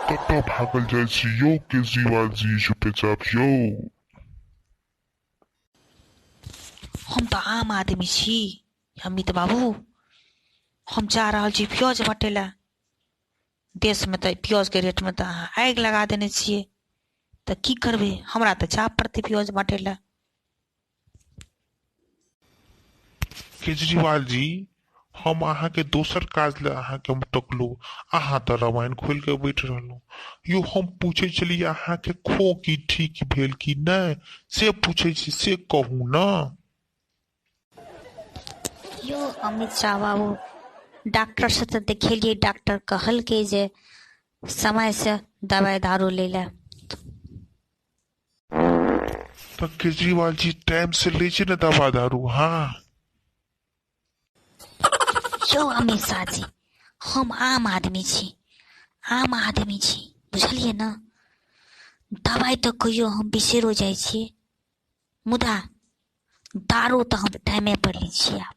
कतऽ भागल जाइ छी यौ केजरीवाल जी चुपेचाप यौ? हम तऽ आम आदमी छी अमित बाबू। हम जा रहल छी प्याज बाँटै लए। देशमे तऽ प्याजके रेटमे तऽ अहाँ आगि लगा देने छियै, तऽ की करबै, हमरा तऽ जाय पड़तै प्याज बाँटै लए। केजरीवाल जी, हम अहाँके दोसर काज लए अहाँके हम तकलहुँ, अहाँ तऽ रामायण खोलि कऽ बैठ रहलहुँ। यौ, हम पूछै छलियै अहाँके खोंखी ठीक भेल कि नहि, से पूछै छी, से कहू ने। यौ अमित शाह बाबू, डॉक्टरसँ तऽ देखेलियै, डॉक्टर कहलकै जे समयसँ दवाइ दारू लै लए। तऽ केजरीवाल जी टाइम से लै छै ने दवा दारू? हँ। यौ अमित शाह जी, हम आम आदमी छी, आम आदमी छी, बुझलियै ने? दवाइ तऽ कहियो हम बिसरिओ जाइ छियै, मुदा दारू तऽ हम टाइमेपर लै छियै आब।